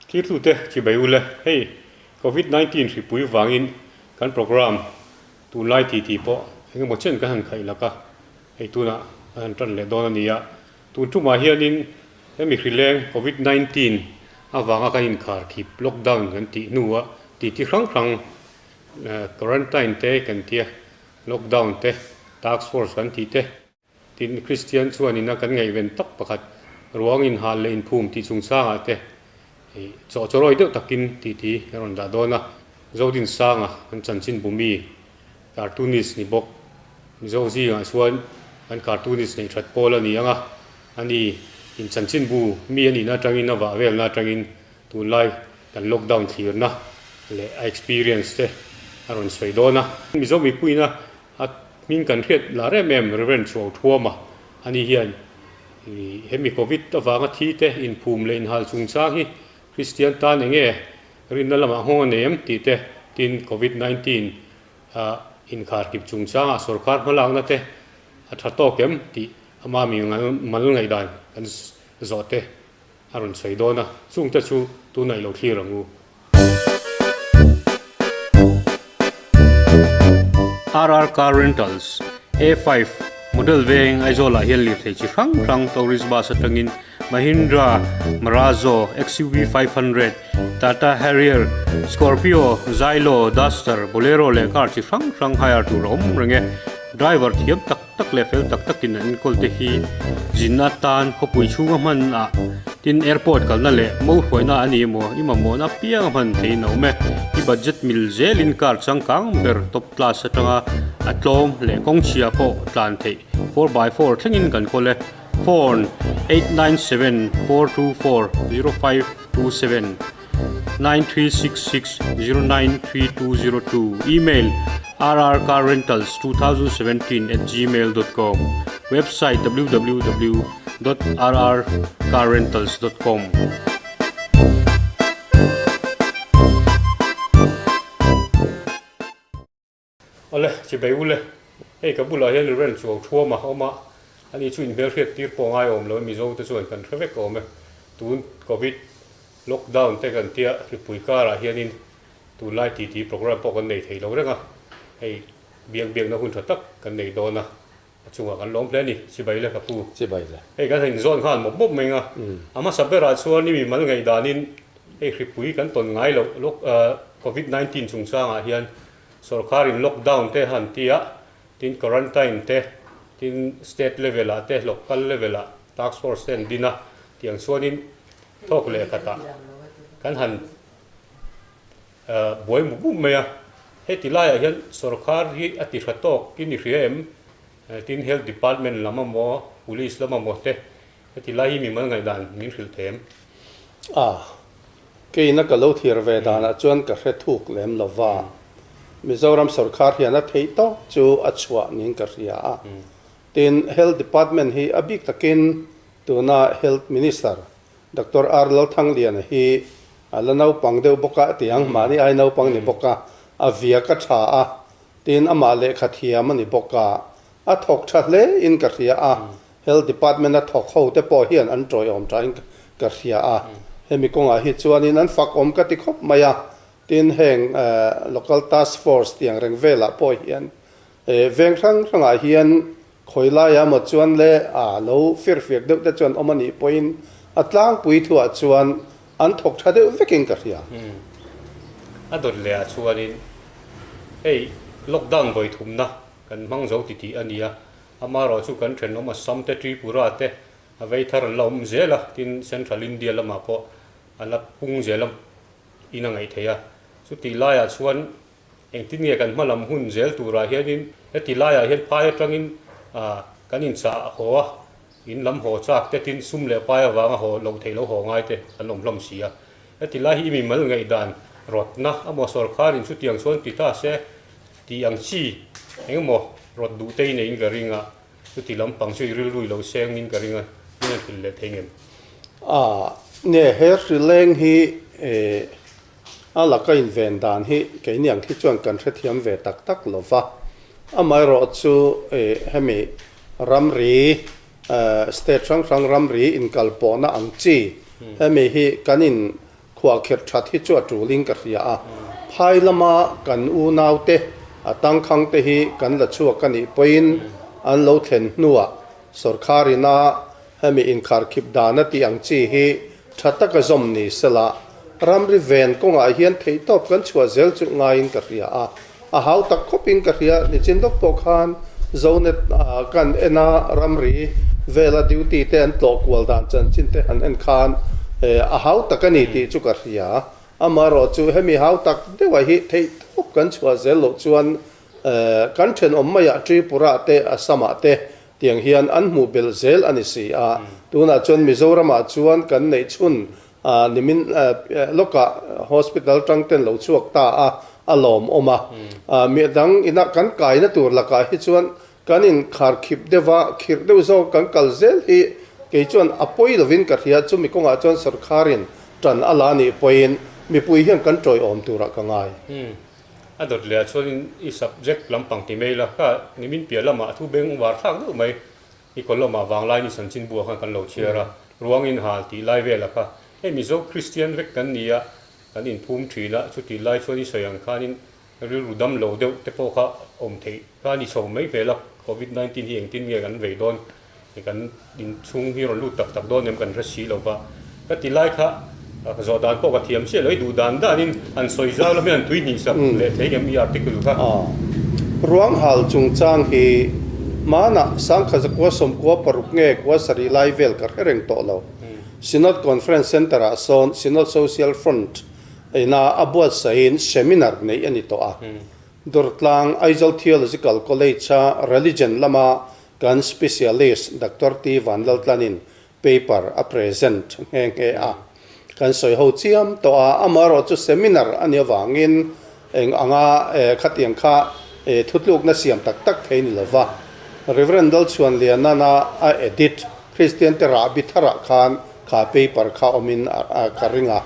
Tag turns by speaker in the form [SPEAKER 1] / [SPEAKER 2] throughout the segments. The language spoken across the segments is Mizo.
[SPEAKER 1] Thirtute chibai ule, hei Covid 19 hripui vangin kan programme tunlai titi pawh engemaw chen kan han khaih lak a, hei tunah kan han tan leh dawn a ni a. Tun tumah hianin hemi hrileng Covid 19 avanga kan inkhar khip lockdown kan tih hnua titi hrang hrang quarantine te kan tia lockdown te task force kan tih te, Tin, Kristian chuan ina kan ngaihven tak pakhat, ruang inhal leh inphum tih chungchangah te chaw chawrawi deuh takin tih ti a rawn dah dawn a. Zodinsanga kan chanchin bumi cartoonist ni bawk. Mizo zingah chuan kan cartoonist neih that pawl a ni ang a, ani in chanchinbu mi a nihna atangin a vah velna atangin tunlai kan lockdown thlirna leh a experience te a rawn sawi dawn a. Mizo mipuiina A hming kan hriat lar em em Rev. Chuau Thuama a ni hian hemi Covid avanga thi te inphum leh inhal chungchang hi Kristian tan enge rinna lamah nghawng a nei em tih te tin Covid 19 a inkharkip chungchangah sorkar hmalakna te a tha tawk em tih ama mi mal ngaihdan kan zawh te a rawn sawi dawn a, chungte chu tunah i lo thlir ang u. RR Car Rentals, A5, Model veng Aizawl ah hian lirthei chi hrang hrang tourist bus atangin Mahindra Marazzo, XUV 500, Tata Harrier, Scorpio, Xylo, Duster, Bolero leh car chi hrang hrang hire tur a awm reng e. Driver thiam tak tak leh fel tak takin an enkawl te hi zin atan khawpui chhunga hman ah tin airport kalna leh mo hruaina a ni emaw i mamawhna apiang a hman theihin a awm e. I budget mil zelin car changkang ber top class atanga a tlawm leh kawngchhia pawh tlan theih 4x4 thlengin kan kawl e. Phone 8974240527 9366093202 Email rrcarrentals2017@gmail.com Website www.rrcarrentals.com Awle, chibai ule. Hei ka bulah hian Reverend Chuau Thuam a awm a, ani chu inhmelhriat tir pawh ngai awm lo e, Mizo te chuan kan hre vek awm e. Tun Covid lockdown te kan tia hripui karah hianin tunlai titi program pawh kan nei thei lo reng a, hei biak biakna hun tha tak kan nei dawn a, a chungah kan lawm hle a ni, chibai le ka pu.
[SPEAKER 2] Chibai le.
[SPEAKER 1] Hei kan han inzawn nghal mawp mawp mai ang a, a hmasa berah chuan i mimal ngaihdanin hei hripui kan tawn ngai loh lock Covid 19 chungchangah hian Sorkarin lockdown te han ti a, tin quarantine te, tin state level ah te, local level ah task force te an din a, tiang chuanin thawk leh khatah kan han buai mup mup mai a. Heti laiah hian sorkar hi a ti hra tawk in i hria em? Tin health department lam amaw, police lam amaw te heti lai hi mimal ngaihdan min hrilh thei em?
[SPEAKER 2] A, Keina ka lo thlir ve danah chuan ka hre thuk lem lo va, Mizoram sorkar hian a theih tawk chu a chhuah niin ka hria a. Tin, Health Department hi a bik takin tuna Health Minister Doctor R Lalthangliana hi a la naupang deuh bawk a, tiang mahni ai naupang ni bawk a, a viak a tha a, tin amah lehkha thiam a ni bawk a, a thawk tha hle in ka hria a. Health Department a thawk ho te pawh hian an tawiawm thain ka hria a, hemi kawngah hi chuanin an fak awm ka ti khawp mai a, tin heng Local Task Force tiang reng velah pawh hian veng hrang hrangah hian khawi laia maw chuan le a lo firfiak deuh te chuan awm a nih pawhin a tlangpui thuah chuan an thawk tha deuh vekin ka hria.
[SPEAKER 1] A dawt lehah chuanin hei lockdown vawi thumna kan hmang zo titih a ni a, Amaherawh chu kan thenawm Assam te Tripura te a vei thar an la awm zel a, tin Central India lamah pawh a la pung zel a in a ngaih theih a. Chutih laiah chuan engtin nge kan hma lam hun zel turah hianin heti laiah hian phai atangin kan inchah haw a, in lam haw chak te tin sum leh pai avanga haw loh theih lo haw ngai te an awm hlawm si a. Heti lai hi i mimal ngaihdan rawtna amaw sawrkharin chutiang chuan ti ta se Tih ang chi engemaw rawt duh te i neiin ka ring a, chuti lampang chu i rilru i lo sengin ka ring a, min han hrilh leh thei ngem?
[SPEAKER 2] A, nge he hrileng hi a laka inven dan hi keini ang khi chuan kan hrethiam ve tak tak lo va, amaherawh chu hemi ramri state hrang hrang ramri inkalpawhna ang chi hemi hi kan in. Khuahkhirh that hi chu a tulin ka hria a, phai lama kan unaute a tangkhangte hi kan la chhuak a nih pawhin an lo thlen hnuah sorkar ina hemi inkharkhip dan a tih ang chi hi tha taka zawm ni sela, ramri ven kawngah hian theihtawp kan chhuah zel chu ngaiin ka hria a. A hau tak khawpin ka hria, nichin lawk pawh khan Zonet kan en a, ramri vela duty te an tlawh kual dan chanchin te han en khan a hau tak a ni tih chu ka hria. Amaherawh chu hemi hau tak deuhah hi theih tawp kan chhuah zel loh chuan kan thenawm maiah Tripura te Assam-ah te tiang hian an hmuh belh zel a ni si a. Tunah chuan Mizoramah chuan kan neih chhun Nimin lawkah hospital tang ten lo chhuak ta a, a lawmawm a. Mi dang ina kan kaina tur lakah hi chuan kan inkhar khip deuh a, khirh deuh zawk kan kal zel hi kei chuan a pawi lovin ka hria. Chumi kawngah chuan sorkharin tan a la nih pawhin mipui hian kan tawiawm turah ka ngai.
[SPEAKER 1] A dawt leh ah chuanin i subject lampang ti mai la, kha nimin piah lamah thu beng var thlak deuh mai. I kawlawmah vanglai ni chanchin buah khan kan lo chhiar a, ruang in hal tih lai velah kha hei Mizo Kristian vek kan ni a, kan inphum thin a, chutih lai chuan i sawi ang khanin rilru dam lo deuh te pawh kha awm theih kha a ni chho mai hmel a, Covid 19 hi engtin nge kan vei dawn, kan inchhung hi rawn lut tak tak dawn em kan hre si lo va, ka ti lai kha Ka zawh dan pawh ka thiam chiah lo, i duh dan danin han sawi zau lam hian tui hnih sak leh thei em i article kha.
[SPEAKER 2] Ruang hal chungchang hi hmanah Sangkha zakua sawmkua paruk nge kua sarih lai vel ka hre reng tawh lo. Synod Conference Centre ah sawn Synod Social Front ina a buatsaihin seminar neih a ni tawh a. Durtlang Aizawl Theological College a Religion lama kan Specialist Doctor T Vanlaltlanin Paper a present nghe nghe a, kan sawi ho chiam tawh a, amaherawh chu seminar a nih avangin eng anga khatiang kha thutlukna siam tak tak thei ni lova, Rev. Lalchhuanlianana a edit Kristian te rahbi tharah khan kha paper kha awmin ka ring a.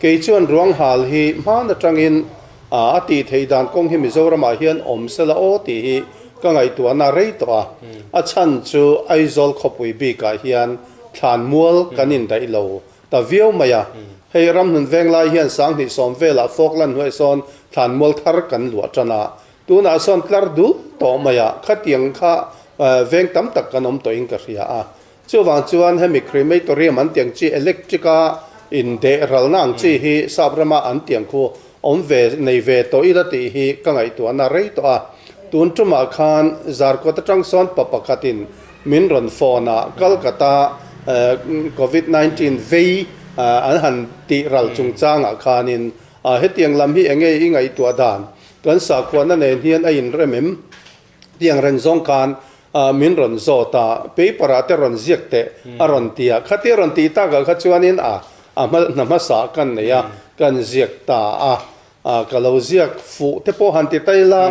[SPEAKER 2] Kei chuan ruanghal hi hman atangin A tih theih dan kawng hi Mizoramah hian awm sela aw tih hi ka ngaihtuahna rei tawh a. A chhan chu Aizawl khawpui bikah hian thlanmual kan indaih lo ta viau mai a. Hei ramhnun veng lai hian Sanghnih sawm velah Falkland hnuai sawn thlanmual thar kan luah tan a. Tunah sawn tlar dul tawh mai a, khatiang kha veng tam tak kan awm tawhin ka hria a. Chuvang chuan hemi crematorium an tiang chi electric a indeh ralna ang chi hi sap rama an tiang khu awm ve nei ve tawh ila tih hi ka ngaihtuahna rei tawh a. Tun tumah khan Zarkawt atang sawn pa pakhatin min rawn phone a, Calcutta covid 19 vei an han tih ral chungchangah khanin hetiang lam hi enge i ngaihtuah dan kan sakhuana nen hian a inrem em? Tiang reng zawng khan min rawn zawt a, paper ah te rawn ziak teh a rawn ti a, khatia rawn tih takah kha chuanin a a hna hmasa kan nei a, kan ziak ta a, ka lo ziak fuh te pawh han ti ta ila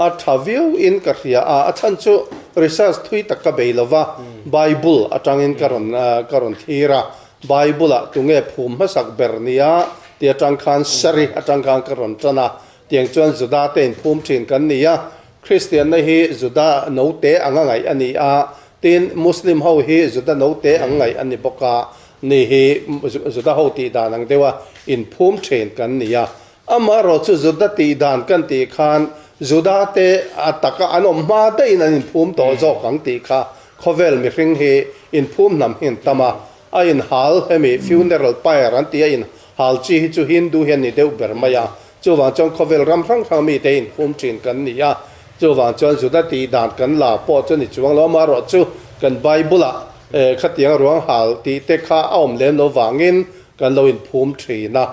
[SPEAKER 2] a tha viau in ka hria a, a chhan chu research thui tak ka bei lova, Bible atangin ka rawn ka rawn thlir a, Bible ah tunge phum hmasak ber nia tih atang khan sari atang khan ka rawn tan a, Tiang chuan Juda te inphum thin kan ni a, Kristianna hi Juda note anga ngaih a ni a, tin Muslim ho hi Juda note ang ngaih a ni bawk a, ni hi Juda ho tih dan ang deuha inphum thin kan ni a. Amaherawh chu Juda tih dan kan tih khan Juda te a taka an awm hma daihin an inphum tawh zawk ang tih kha khawvel mihring hi inphum hnam hi an tam a, A inhal hemi funeral pyre an tih a inhal chi hi chu Hindu hian ni deuh ber mai a, chuvang chuan khawvel ram hrang hrang mite inphum thin kan ni a, chuvang chuan Juda tih dan kan la pawh chu ni chuang lo, amaherawh chu kan Bible ah khatiang ruang hal tih te kha a awm lem lo vangin kan lo inphum thin a.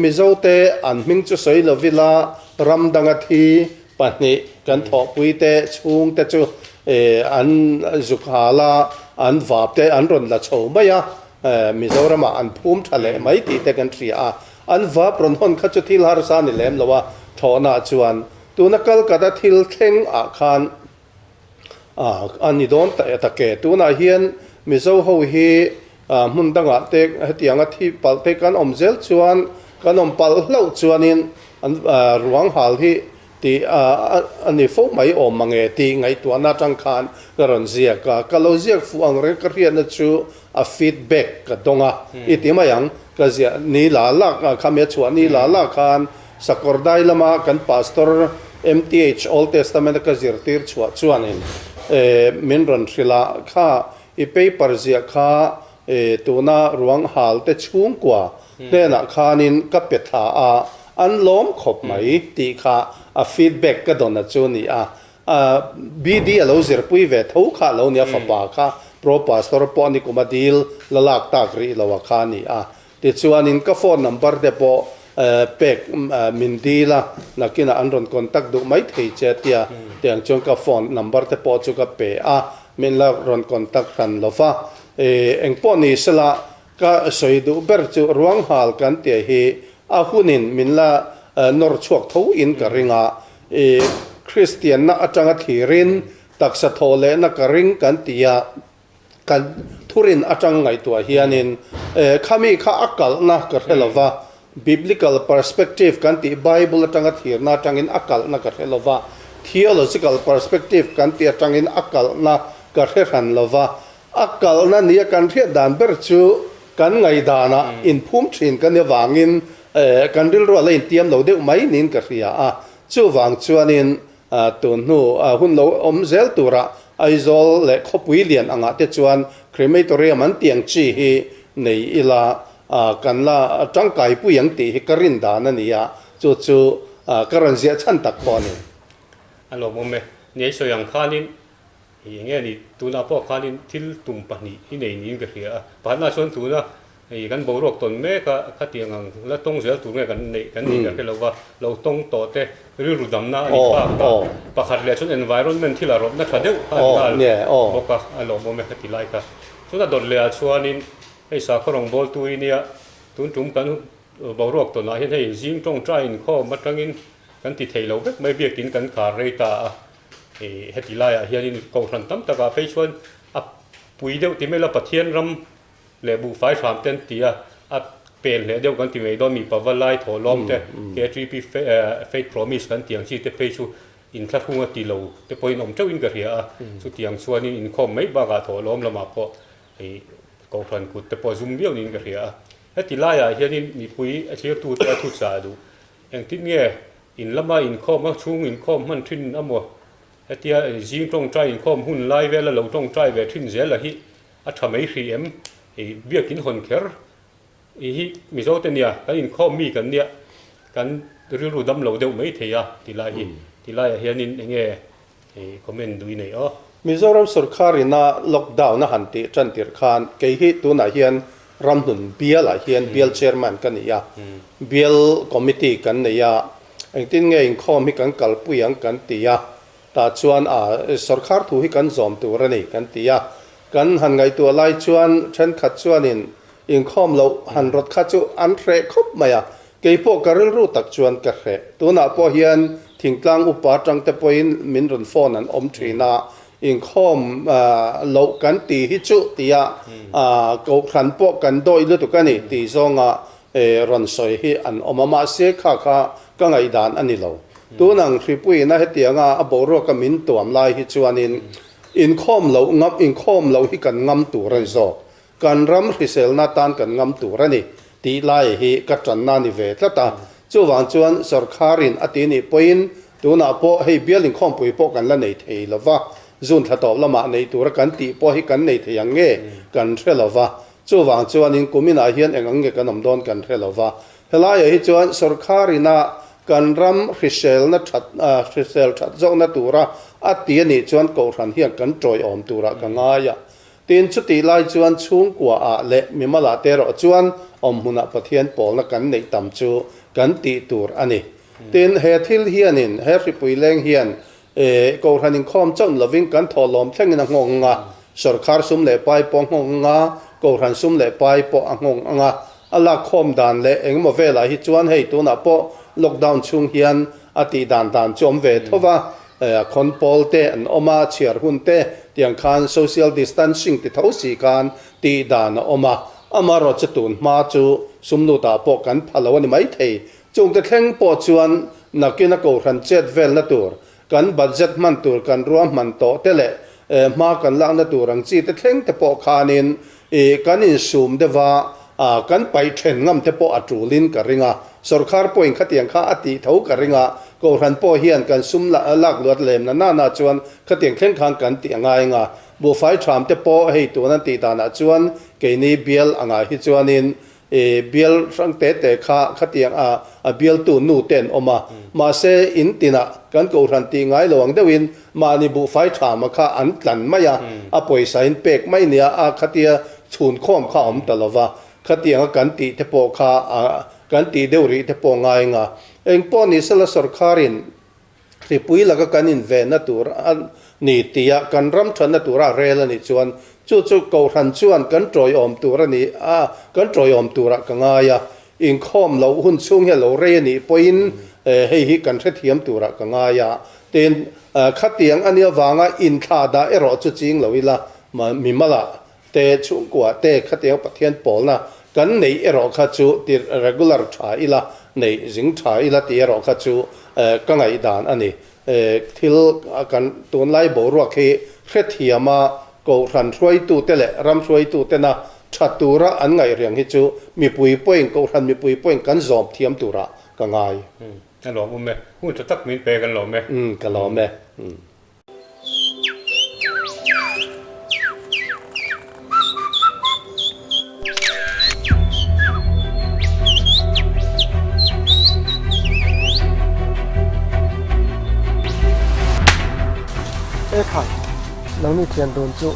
[SPEAKER 2] Mizote an hming chu sawi lovila ram danga thi pahnih kan thawhpui te chhung te chu an zuk hal a, an vap te an rawn la chho mai a, Mizoramah an phum tha leh mai tih te kan hria a. An vap rawn hawn kha chu thil harsa a ni lem lo a, thlawhnaah chuan tuna Calcutta thil thleng ah khan a ni dawn ta tak e. Tunah hian Mizo ho hi hmun dangah te hetianga thi palh te kan awm zel chuan kan awm palh hlauh chuanin an ruang hal hi tih a ni fo mai awm mange tih ngaihtuahna atang khan ka rawn ziak a. Ka lo ziak fuh ang reng ka hriatna chu a feedback ka dawng a, i ti mai ang. Ka ziah ni la la khami a chhuah ni la la khan Sakawrdai lama kan Pastor MTH Old Testament a ka zirtir chhuah chuanin min rawn hrilh a, kha i paper ziah kha tuna ruang hal te chhungkua hnenah khanin ka pe thla a, an lawm khawp mai tih kha a feedback ka dawn a chu ni a. BD a lo zirpui ve tho kha a lo nia, fapa kha Pro Pastor pawh ni kum a dil la lak tak rih lo a kha a ni a. Tichuanin ka phone number te pawh pek min dil a, nakinah an rawn contact duh mai thei che tia tiang chuan ka phone number te pawh chu ka pe a, min la rawn contact hran lo va. Engpawh ni sela Ka sawi duh ber chu ruanghal kan tih hi a hunin min la nawr chhuak tho in ka ring a, i Kristianna atanga thlirin taksa thawh lehna ka ring kan ti a, kan thurin atang ngaihtuah hianin khami kha a kalhna ka hre lo va, Biblical perspective kan tih Bible atanga thlirna atangin a kalhna ka hre lo va, Theological perspective kan tih atangin a kalhna ka hre hran lo va, A kalna nia kan hriat dan ber chu kan ngaihdanah inphum thin kan nih avangin kan rilru a la intiam lo deuh mai niin ka hria a. Chuvang chuanin tun hnu hun lo awm zel turah Aizawl leh khawpui lian angah te chuan crematorium an tih ang chi hi nei ila kan la tangkaipui ang tih hi ka rin dan a ni a, chu chu ka rawn ziah chhan tak pawh a ni.
[SPEAKER 1] A lawmawm e. Ni sawi ang khanin Hei enge ni, tunah pawh khanin thil tum pahnih i nei niin ka hria a. Pakhatna chuan tuna hei kan boruak tawn mek a, khatiang ang la tawng zel tur nge kan neih kan nih ka hre lo va, lo tawng tawh te rilru damna a ni bak a. Pakhat leh chuan environment thil a rawtna tha deuh kha a ni nghal bawk a, a lawmawm e heti lai kha. Chuan a dawt leh ah chuanin hei sakhaw rawngbawltu i nia, tun tum kan boruak tawnah hian hei zing tawngtai inkhawm atangin kan ti thei lo vek mai biakin kan khar rei ta a. Heti laiah hianin kohhran tam takah phei chuan a pui deuh ti mai la Pathian ram leh buhfai hram te an ti a, a pen hleh deuh kan ti mai dawn mipa va lai thawh lawm te KTP Faith Promise kan tih ang chi te phei chu inthlahrung a ti lo te pawhin awm teuhin ka hria a, chutiang chuanin inkhawm mai bakah thawh lawm lamah pawh hei kohhran kut te pawh a zum viau niin ka hria a. Heti laiah hianin mipui a thlirtute a thuchah duh engtin nge In lama inkhawm a chhung inkhawm hman thin a maw? Hetia zing tawngtai inkhawm hun lai vela lo tawngtai ve thin zel a hi a tha mai hrih em? I biakin hawn kher i hi Mizo te nia kan inkhawm mi kan nia kan rilru dam lo deuh mai thei a ti lai hi ti laiah hianin enge i comment duh i neih aw?
[SPEAKER 2] Mizoram sorkar ina lockdown a han tih tan tirh khan kei hi tunah hian Ramhlun bialah hian bial chairman ka ni a, bial committee kan nei a, engtin nge inkhawm hi kan kalpui ang kan ti a, tah chuan a sorkar thu hi kan zawm tur a ni kan ti a, kan han ngaihtuah lai chuan thenkhat chuanin inkhawm loh han rawt kha chu an hreh khawp mai a, keipawh ka rilru tak chuan ka hreh. Tunah pawh hian thingtlang upa atangte pawhin min rawn phone an awm thin a, Inkhawm loh kan ti hi chu tia kohhran pawh kan dawih lutuk a ni tih zawnga rawn sawi hi an awm a, mahse kha kha ka ngaihdan a ni lo. Tunang hripuiina hetianga a boruaka min tuam lai hi chuanin inkhawm loh ngam inkhawm loh hi kan ngam tur a ni zawk. Kan ram hriselna tan kan ngam tur a ni tih lai hi ka tanna a ni ve tlat a. Chuvang chuan sorkharin a ti nih pawhin tunah pawh hei bial inkhawmpui pawh kan la nei thei lo va, June thla tawp lamah nei tura kan tih pawh hi kan nei thei ang nge kan hre lo va. Chuvang chuanin kuminah hian eng ang nge kan awm dawn kan hre lo va. Helaiah hi chuan sorkharina kan ram hriselna that hrisel that zawkna tura a ti a nih chuan kohhran hian kan tawiawm turah ka ngai a. Tin, chutih lai chuan chhungkuaah leh mimalah te erawh chuan awmhmunah Pathian pawlna kan neih tam chu kan tih tur a ni. Tin, he thil hianin, he hripui leng hian Kohhran inkhawm chauh lovin kan thawhlawm thlengin a nghawng ang a, sawrkhar sum leh pai pawh a nghawng ang a, Kohhran sum leh pai pawh a nghawng ang a. A lakkhawm dan leh engemaw velah hi chuan hei tunah pawh lockdown chhung hian a tih dan dan chu awm ve tho va, A khawn pawl te an awm a, chhiar hun te tiang khan social distancing ti tho si khan tih dan a awm a, amaherawh chu tun hma chu sum lutah pawh kan pha lo a ni maithei. Chungte thleng pawh chuan nakin a kohhran chet velna tur, kan budget hman tur kan ruahman tawh te leh hma kan lakna tur ang chi te thleng te pawh khanin kan insum deuh a. Kan paih then ngam te pawh a tulin ka ring a, sorkar pawhin khatiang kha a tih tho ka ring a, Kohhran pawh hian kan sum lak luat lem na nana chuan khatiang thleng khan kan tih a ngai ang a, buhfai tham te pawh hei tun an tih danah chuan keini bial angah hi chuanin bial hrang te te kha khatiang a a bialtu nu te an awm a, mahse in tinah kan Kohhran tih ngai lo ang deuhin mahni buhfai thama kha an tlan mai a, a pawisa in pek mai nia a khatia chhun khawm kha a awm ta lo va, khatianga kan tih te pawh kha kan tih deuh rih te pawh ngai nga. Engpawh ni sela sorkharin hripui laka kan invenna tur a ni tia kan ram thatna tura a rel a nih chuan chu chu Kohhran chuan kan tawiawm tur a ni a, kan tawiawm turah ka ngai a. Inkhawm loh hun chhung hi a lo rei a nih pawhin hei hi kan hrethiam turah ka ngai a. Tin, khatiang a nih avanga inthlah dah erawh chu ching lo ila mimalah te chhungkua te khatiang Pathian pawlna kan neih erawh kha chu ti regular tha ila, neih zing tha ila tih erawh kha chu ka ngaihdan a ni. Thil kan tunlai boruak hi hrethiama Kohhran hruaitute leh ram hruaitutena tha tura an ngaih riang hi chu mipui pawhin Kohhran mipui pawhin kan zawm thiam turah ka ngai.
[SPEAKER 1] Ka lawm awm e. Hun tha tak min pe kan lawm e.
[SPEAKER 2] Ka lawm e.
[SPEAKER 3] Ekhai, nangni thian dun chu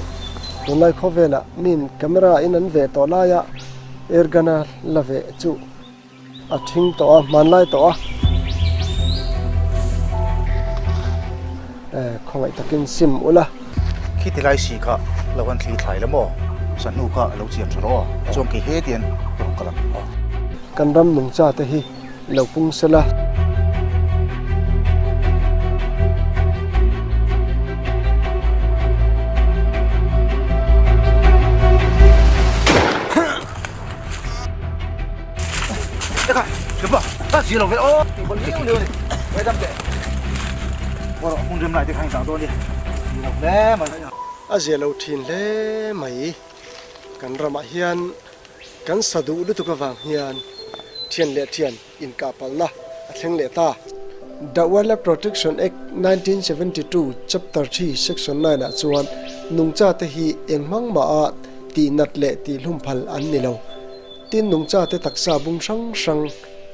[SPEAKER 3] tunlai khawvelah min camera in an veh tawh laia airgun a la veh chu A thing tawh a, hmanlai tawh a. Eh, khawngaih takin sim ula.
[SPEAKER 4] Khi ti lai si kha lo han thli thlai la maw? Sahnu kha a lo chian tha rawh a, chuan kei he tian ka rawn kal ang aw.
[SPEAKER 3] Kan ram nungcha te hi lo pung sela. A zia lo thin hle mai. Kan ramah hian kan sa duh lutuk avang hian thian leh thian inkahpalhna a thleng leh ta. The Wildlife Protection Act 1972 Chapter 3 Section 9 ah chuan nungcha te hi eng hmang maha tihnat leh tihhlum phal an ni lo. Tin nungcha te taksa bung hrang hrang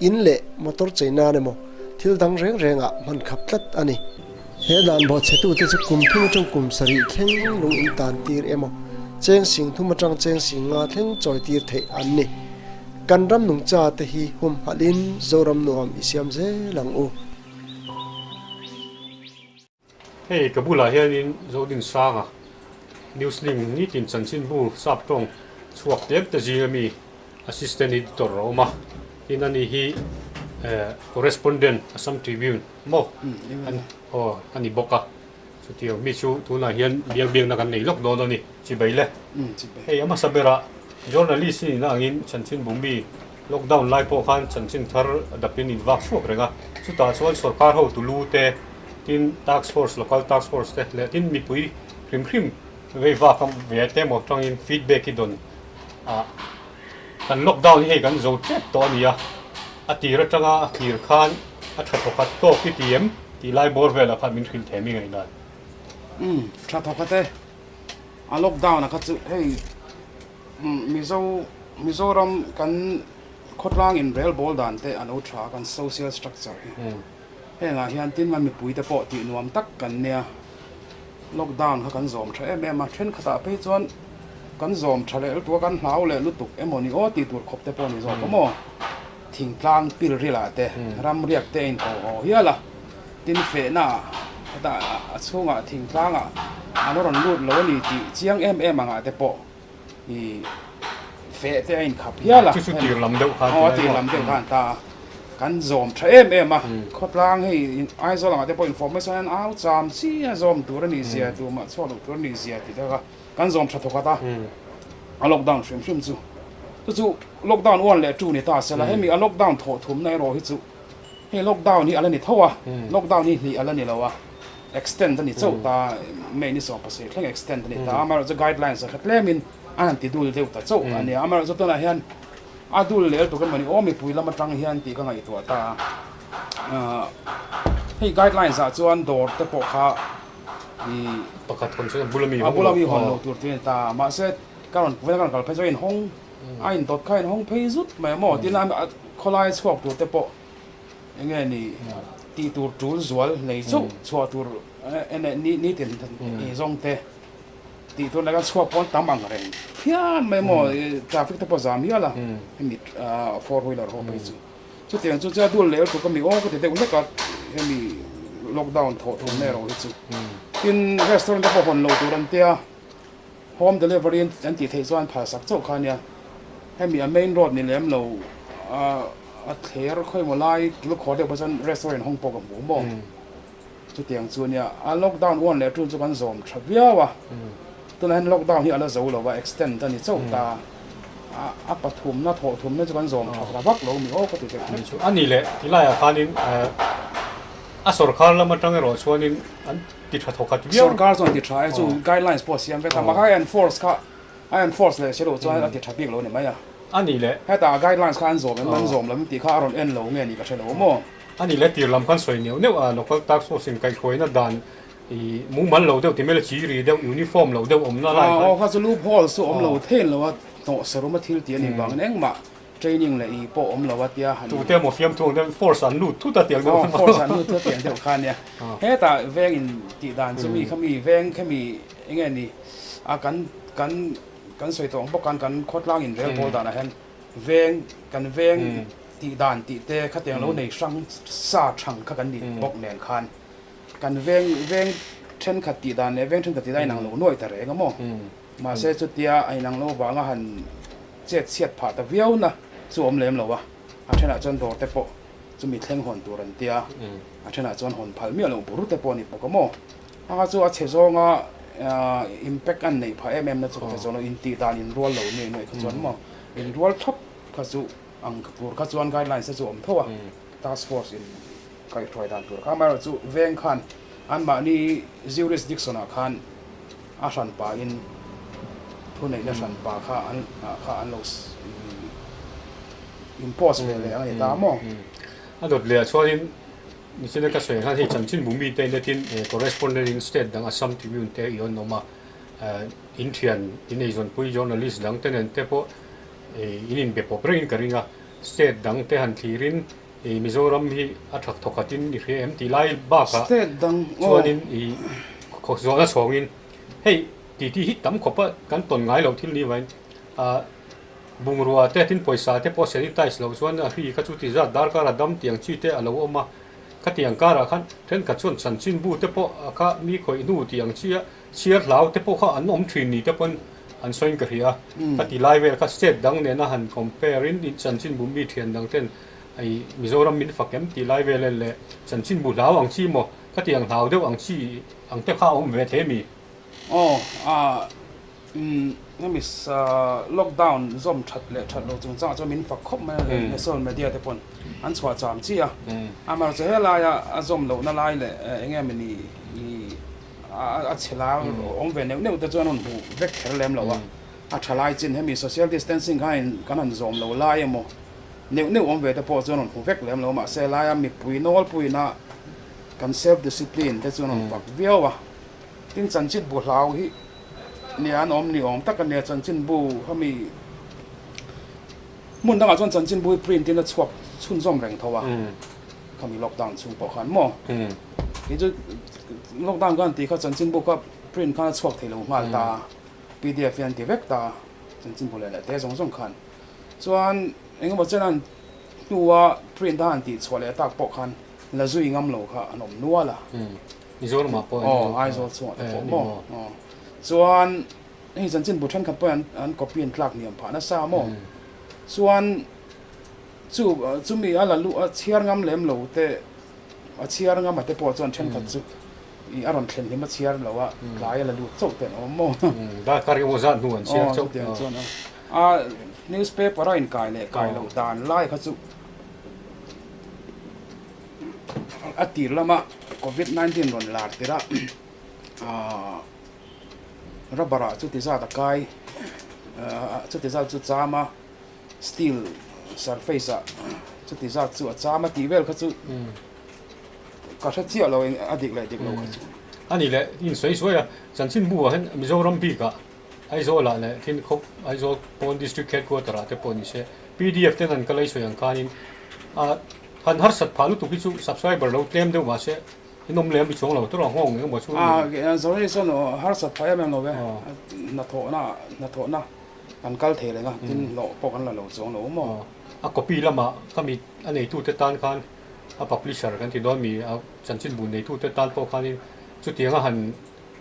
[SPEAKER 3] in leh motor chei nan emaw thil dang reng reng ah hman khap tlat a ni. He dan bawhchhetu te chu kum thum atang kum sarih thleng lung in tan tir emaw cheng sing thum atang cheng sing nga thleng chawi tir theih an ni. Kan ram nungcha te hi humhalh in Zoram nuam i siam zel ang u.
[SPEAKER 1] Hei ka bulah hianin Zodinsanga Newslink nitin chanchinbu sap tawng chhuak tlem te zinga mi Assistant Editor a awm a, tin ani hi Correspondent Assam Tribune maw aw a ni bawk a, chutiang mi chu tunah hian biak biakna kan nei lawk dawn a ni, chibai le. Hei a hmasa berah Journalist i nihna angin chanchinbu mi Lockdown lai pawh khan chanchin thar dapin in vak chhuak reng a, chutah chuan sorkar hotu lu te, tin task force, local task force te leh tin mipui hrim hrim vei vak a ve te emaw tangin feedback hi dawn ah kan lockdown hi hei kan zo tep tawh a ni a, a tir atanga a thlir khan a tha thawkhat tawk i ti em tih lai bawr velah khan min hrilh thei mi ngaihdan.
[SPEAKER 5] Umm tha thawkhat e, a lockdown a kha chu hei. Mizo Mizoram kan khawtlang inrel bawl dan te a lo tha kan social structure hi hengah hian tin man mipui te pawh tih nuam tak kan nia lockdown kha kan zawm tha em em a thenkhatah phei chuan kan zawm tha leh lutuk a kan hlau leh lutuk emaw ni aw tih tur khawp te pawh ni zawk awm aw thingtlang pilril ah te ramriak te a inko haw hial a tin fehna ah hetah a chhungah thingtlang ah an rawn lut lo a ni tih chiang em em angah te pawh i feh te a inkhap hial a.
[SPEAKER 1] Chu chu tir lam deuh khan.
[SPEAKER 5] Aw a tir lam deuh khan ta a. Kan zawm tha em em a. Khawtlang hei Aizawl angah te pawh information an au cham chi a zawm tur a nih zia tumah chhuak loh tur a nih zia tih te kha kan zawm tha thawk a ta. A lockdown hrim hrim chu. Chu chu lockdown 1 leh 2 ni ta sela hemi a lockdown thawh thumna erawh hi chu hei lockdown hi a la ni tho a. Lockdown hi hnih a la ni lo a. Extend a ni chauh ta, May ni 17 thleng extend a ni ta, amaherawhchu guidelines a kha tlemin an han ti dul deuh ta chauh a nia, amaherawhchu tunah hian A dul lel tuk emawni aw mipui lam atang hian tih ka ngaihtuah ta a. Hei guidelines ah chuan dawr te pawh kha ih
[SPEAKER 1] Pakhat hawn chuan a bula mi
[SPEAKER 5] a bula mi hawn lo tur tih a ni ta a. Mahse ka rawn ka rawn kal phei chuan a inhawng a indawt kha a inhawng phei zut mai a maw tin a khawlai chhuak tur te pawh eng nge ni tih tur tul zual nei chauh chhuah tur nitin zawng te. Tih tur laka chhuak pawn tam ang reng phian mai maw traffic te pawh zam hial a hemi four wheeler ho phei chu chutiang chu chu a dul leh lutuk a mi aw ka ti deuh hlek a hemi lockdown thawh thum na erawh hi chu tin restaurant te pawh hawn lo tur an tia home delivery an tih theih chuan phal sak chauh kha ania hemi a main road ni lem lo a thler khawimaw lai kilkhawr deuh pawh chuan restaurant hawng pawh ka hmu maw. Chutiang chu ania, a lockdown 1 leh 2 chu kan zawm tha viau a, tunah hian lockdown hi a la zo lo a, extend a ni chauh ta, a pathumna thawh thumna chu kan zawm tha ta vak lo mi aw ka ti deuh hlek.
[SPEAKER 1] A ni leh tilaiah khanin a sorkar lam atang erawh chuanin an ti tha thawkhat viau.
[SPEAKER 5] Sorkar chuan ti tha e chu guidelines pawh a siam vek a, mah kha a enforce kha a enforce leh si loh chuan a ti tha bik lo a ni mai a.
[SPEAKER 1] A ni leh.
[SPEAKER 5] Hetah guidelines kha an zawm em an zawm lo em tih kha a rawn en lo nge ni ka hre lo maw.
[SPEAKER 1] A ni le, tir lam khan sawi neuh neuh a, local task force in kaihhruaina dan i mumal lo deuh ti mai la, chi ri deuh, uniform lo deuh awmna lai
[SPEAKER 5] khan. Aw kha chu loop holes chu awm lo thein lo a, hnawh sarum a thil tih a nih vangin engmah training leh i pawh awm lo a tia han.
[SPEAKER 1] Tute emaw fiamthu ang deuh force an lut thut a tiang deuh.
[SPEAKER 5] Aw force an lut thut a tiang deuh kha ania. Hetah veng in tih dan chu mi kha mi veng kha mi enge ni a kan kan kan sawi tawh ang bawk khan kan khawtlang in rel pawl danah hian veng kan veng tih dan tih te khatiang lo nei hrang sa thang kha kan nih bawk nen khan kan veng veng thenkhat tih dan leh veng thenkhat tih dan a inang lo nuai ta reng a maw mahse chutia a inang lo vanga han chet chhiat phah ta viau na chu awm lem lo a a thenah chuan dawr te pawh chumi thleng hawn tur an tia a thenah chuan hawn phal miah loh bur te pawh a ni bawk a maw a chu a chhe zawnga impact an neih phah em em na chu ka hre zawng lo intih dan inrual lo nuai nuai kha chuan maw inrual thap kha chu ang tur kha chuan guidelines te chu awm tho a, task force in kaihhruai dan tur kha amaherawh chu veng khan anmahni jurisdiction ah khan a hran pa in thuneihna hran pa kha an kha an lo impose ve leh ang a ni ta maw?
[SPEAKER 1] A dawt leh ah chuanin nichina ka sawi ang khan hei chanchinbu mite in atin correspondent in state dang Assam Tribune te i rawn awm a, in thian in eizawnpui journalist dang te nen te pawh In inbe pawp rengin ka ring a, state dang te han thlirin i Mizoram hi a thak thawkhatin i hria em tih lai bakah chuanin i zawhna chhawngin hei titi hi tam khawpa kan tawn ngai loh thil ni vain ah bungrua te tin pawisa te pawh sanitize loh chuan a hri kha chu ti zat darkar a dam tiang chi te a lo awm a, khatiang karah khan thenkhat chuan chanchinbu te pawh kha mi khawih hnu tih ang chi a Chhiar hlau te pawh kha an awm thin ni te pawn an sawiin ka hria a, ka ti lai vel kha state dang nena han compare in chanchinbu mi thian dang ten i Mizoram min fak em tih lai vel en leh chanchinbu hlau ang chi maw ka ti ang hlau deuh ang chi ang te kha a awm ve thei mi?
[SPEAKER 5] Aw a umm hemi lockdown zawm that leh that lo chungchangah chuan min fak khawp mai a national media te pawn an chhuah cham chi a, amaherawhchu helaia a zawm lohna lai leh eng nge mawni i A chhe la awm ve neuh neuh te chuan a rawn hmuh vek kher lem lo a, a tha lai chin hemi social distancing kha in kan han zawm lo lai emaw neuh neuh awm ve te pawh chuan a rawn hmu vek lem lo mahse laia mipui nawlpuina kan self discipline te chuan a rawn fak viau a, tin chanchinbu hlau hi nia an awm ni awm tak a nia chanchinbu hemi hmun dangah chuan chanchinbu hi print in a chhuak chhunzawm reng tho a khami lockdown chhung pawh khan maw. Kei chu lockdown kan tih kha chanchinbu kha print khan a chhuak thei lo nghal ta a, pdf hi an ti vek ta a, chanchinbu leh leh te zawng zawng khan. Chuan eng emaw chen an hnua print a han tih chhuah leh tak pawh khan la zui ngam lo kha an awm nual a.
[SPEAKER 1] Mizoramah pawh
[SPEAKER 5] Aw, Aizawl chhungah te pawh maw? Aw. Chuan hei chanchinbu thenkhat pawh hi an copy an tlak hniam phah nasa maw? Chuan chu chumi a la luh a chhiar ngam lem lo te A chhiar ngam a te pawh chuan thenkhat chu i a rawn thlen hlim a chhiar lo a, tlai a la lut chauh te an awm maw?
[SPEAKER 1] Darkar emaw zat hnu an chhiar chauh. Aw
[SPEAKER 5] chutiang chuan a newspaper a inkai leh kai loh dan lai kha chu a tir lama covid 19 rawn lar tirh a rubber ah chuti zat a kai chuti zat chu cham a. Steel surface ah chuti zat chu a cham a tih vel kha chu ka hre chiah lo eng a dik leh dik lo kha chu.
[SPEAKER 1] A nih leh in sawi suai a, Chanchinbu ah hian Mizoram bik ah Aizawl ah leh thin khawp Aizawl pawn District Headquarter ah te pawh ni se pdf ten an kal a i sawi ang khanin a han harsat phah lutuk hi chu subscriber lo tlem deuh mahse in awm lem i chuang lo tur a nghawng eng emaw chu
[SPEAKER 5] ni. A Zoraih chuan harsat phah em em lo ve, hnathawhna hnathawhna Kan kal thei reng a, tin hlawh pawh kan la lo chuang lo maw?
[SPEAKER 1] A copy lamah ka mit a neitute tan khan a publisher kan ti dawn mi, a chanchinbu neitute tan pawh khanin chutiang a han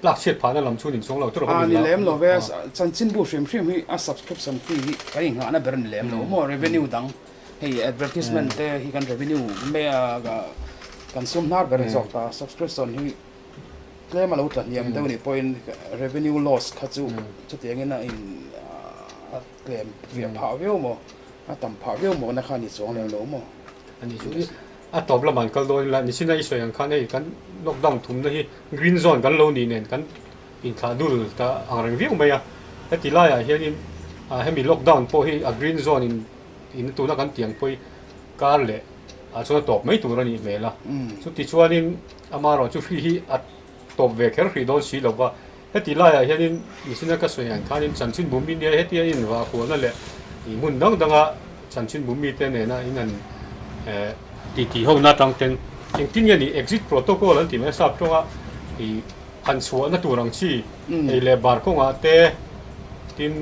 [SPEAKER 1] tlak chhiat phahna lam chu nin chuang lo tur a ka
[SPEAKER 5] ni la. Ni lem lo ve, chanchinbu hrim hrim hi a subscription fee hi kan inghahna ber a ni lem lo maw? Revenue dang hei advertisement te hi kan revenue kan sum hnar ber a ni zawk ta, subscription hi Tlem a lo tla hniam deuh nih pawhin revenue loss kha chu chutiangin a in a tlem fiah phah viau maw, a tam phah viau maw na kha a ni chuang lem lo maw?
[SPEAKER 1] A ni chu a tawp lamah an kal dawn ila, nichina i sawi ang khan hei kan lockdown thumna hi green zone kan lo nih nen kan inthlah dul ta ang reng viau mai a, heti laiah hianin hemi lockdown pawh hi a green zone in in tuna kan tiang pawh hi kar leh ah chuan a tawp mai tur a nih hmel a, chuti chuanin Amaherawh chu hri hi a tawp ve kher hrih dawn si lo va, heti laiah hianin Misina ka sawi ang khanin chanchinbu mi nia hetia invah kualna leh ih hmun dang danga chanchinbu mite nena in han titi ho na atang ten engtin nge ni exit protocol an tih mai a sap tawnga ih han chhuahna tur ang chi ei leh bar kawngah te tin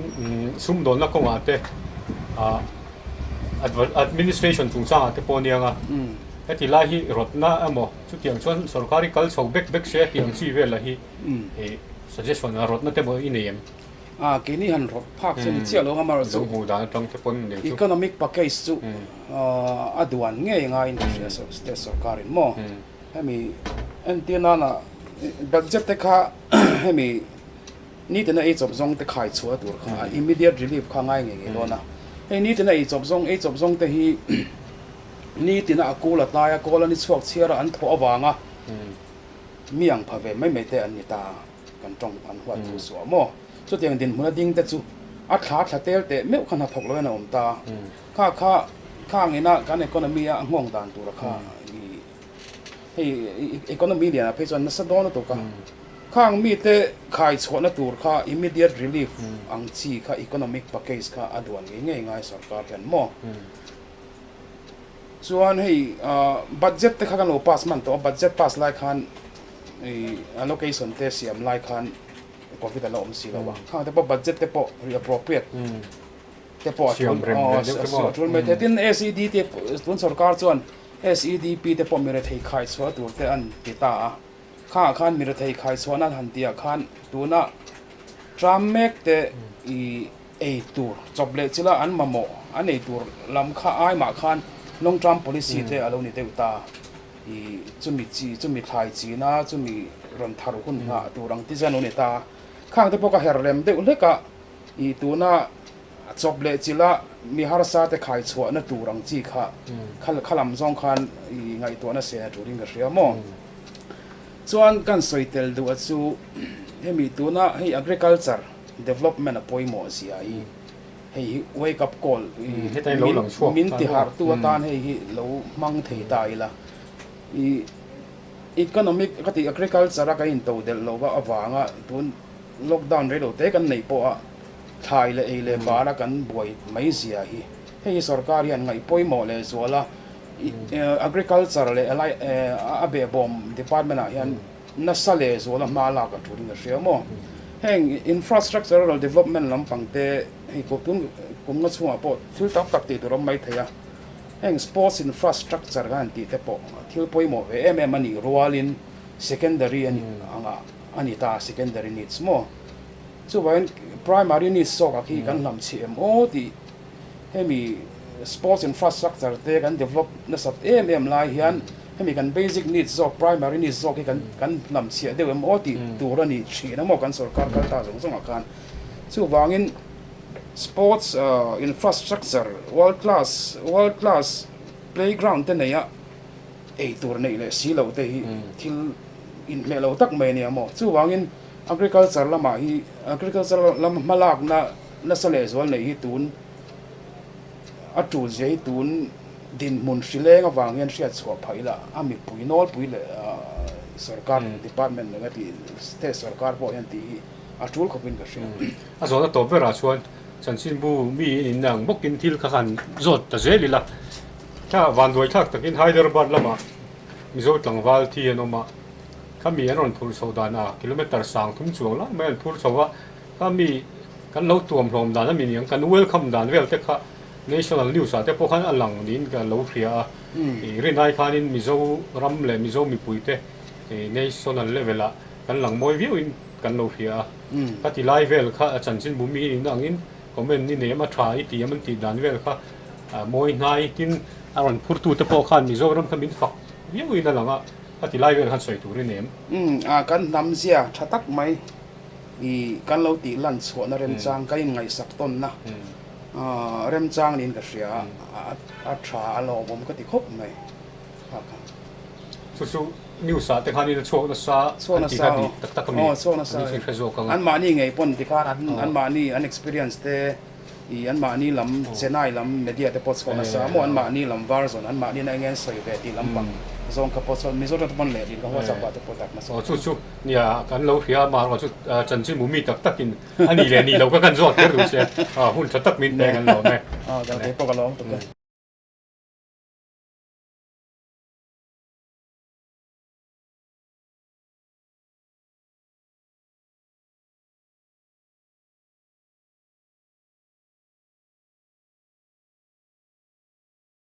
[SPEAKER 1] sumdawnna kawngah te ah Administration chungchangah te pawh aniang a, heti lai hi rawtna emaw chutiang chuan sorkar hi kal chho bek bek se tih ang chi velah hi suggestion a rawtna te pawh i nei em?
[SPEAKER 5] A, keini han rawt phak chu ni chiah lo ang amaherawhchu
[SPEAKER 1] Zo hmuh dan atang te pawn
[SPEAKER 5] nei chu. Economic package chu a duan ngei ngaiin ka hria state sorkarin maw? Hemi entir nana budget te kha hemi Nitin a ei chawp zawng te khai chhuah tur kha a immediate relief kha ngai ngei ngei dawn a. Hei nitin a ei chawp zawng ei chawp zawng te hi nitin a a kul a tlai a kawl a ni chhuak chhiar a an thawh avanga mi ang pha ve mai mai te an ni ta kan tawng an huat thu suah maw. Chutiang dinhmun a ding te chu a thla thla tel teh meuh kha hnathawk lo in a awm ta. Kha kha khang ina kan economy a nghawng dan tura kha i Hei economy lianah phei chuan nasa dawn lutuk a, khang mite khai chhuahna tur kha immediate relief ang chi kha economic package kha a duan ngei ngei ngai sorkar hian maw? Chuan hei budget te kha kan lo pass hman tawh a, budget pass lai khan allocation te siam lai khan covid a la awm si lo a, khang te pawh budget te pawh reappropriate te pawh a tul mai thei a, tin SED te tun sorkar chuan SEDP te pawh mirethei khaichhuah tur te an ti ta a, khangah khan mirethei khaichhuahna an han tihah khan tuna tram mek te i ei tur chawp leh chila an mamawh an ei tur lam kha ai mah khan long term policy te a lo ni deuh ta i chumi chi chumi thlai china chumi rawn thar hun nghah tur ang ti zan a lo ni ta a, khang te pawh ka her rem deuh hlek a i tuna A chawp leh chilh a, mi harsa te khai chhuahna tur ang chi kha kha lam zawng khan i ngaihtuahna sen a turin ka hria maw? Chuan kan sawi tel duh a chu hemi tuna hei agriculture development a pawimawh zia hi hei hi wake up call min ti harh tu atan hei hi lo hmang thei ta ila i economic ka tih agriculture a kan intodelh loh avanga tun lockdown reilo te kan neih pawh a Thlai leh ei leh bara kan buai mai zia hi hei hi sorkar hian ngaih pawimawh leh zual a, Agriculture leh a behbawm department ah hian nasa leh zual a hma lak a tulin a hria maw? Heng infrastructural development lampang te hei tun kum nga chhungah pawh thil tam tak tih tur a awm mai thei a, heng sports infrastructure khan tih te pawh thil pawimawh ve em em a nih rualin secondary a nih angah a ni ta, secondary needs maw? Chuvangin primary needs zawkah khi kan hlam chhi em aw tih hemi sports infrastructure te kan develop nasat em em lai hian hemi kan basic needs zawk primary needs zawk hi kan kan hlam chhiah deuh em aw tih tur a ni thin a maw kan sorkar kal ta zawng zawngah khan. Chuvangin sports infrastructure world class world class playground te neia ei tur neih leh si loh te hi thil inhmeh lo tak mai a nia maw. Chuvangin Agriculture lamah hi Agriculture lam hmalakna nasa lehzual neih hi tun A tul zia hi tun dinhmun hrileng avang hian hriat chhuah phah ila a mipui nawlpui leh sorkar department leh nge state sorkar pawh hian tih hi a tul khawpin ka hria.
[SPEAKER 1] A zawhna tawp berah chuan chanchinbu mi in inna ang bawkin thil kha han zawt ta zel ila, thla vanduai thlak takin Hyderabad lamah Mizo tlangval thi an awm a, khami an rawn phurh chho danah kilometre 3000 chuang lai mai an phur chho a, Khami kan lo tuam hlawm dan a mi niang, kan welcome dan vel te kha national news ah te pawh khan a lang niin ka lo hria a. I rinai khanin Mizo ram leh Mizo mipui te national level ah kan lang mawi viau in kan lo hria a. Ka ti lai vel kha a chanchinbu mi in angin comment ni nei em a tha i ti em an tih dan vel kha mawi hnai tin a rawn phur tu te pawh khan Mizoram kha min fak viau in a lang a, ka ti lai vel khan sawi tur i nei em.
[SPEAKER 5] Kan hnam zia tha tak mai I kan lo tih lan chhuahna remchang kan inngaihsak tawnna remchang niin ka hria a, a tha a lawmawm ka ti khawp mai kha kha.
[SPEAKER 1] Chu chu news ah te khan in a chhuak nasa an ti kha ni tak tak a mi?
[SPEAKER 5] Aw chhuak nasa e, anmahni ngei pawn ti khan anmahni an experience te I anmahni lam Chennai lam media te pawh chhuah nasa a maw anmahni lam version anmahni na enge an sawi ve tih lampang zawng kha pawh chuan Mizoram te pawn leh din ka WhatsApp ah te pawh dak nasa.
[SPEAKER 1] Aw chu chu nia kan lo hria a mahrawh chu chanchin mu mi tak tak in a nih leh nih loh kha kan zawt kher duh che a hun tha tak min peng an lawm e.
[SPEAKER 5] Aw kei pawh ka lawm tuk e.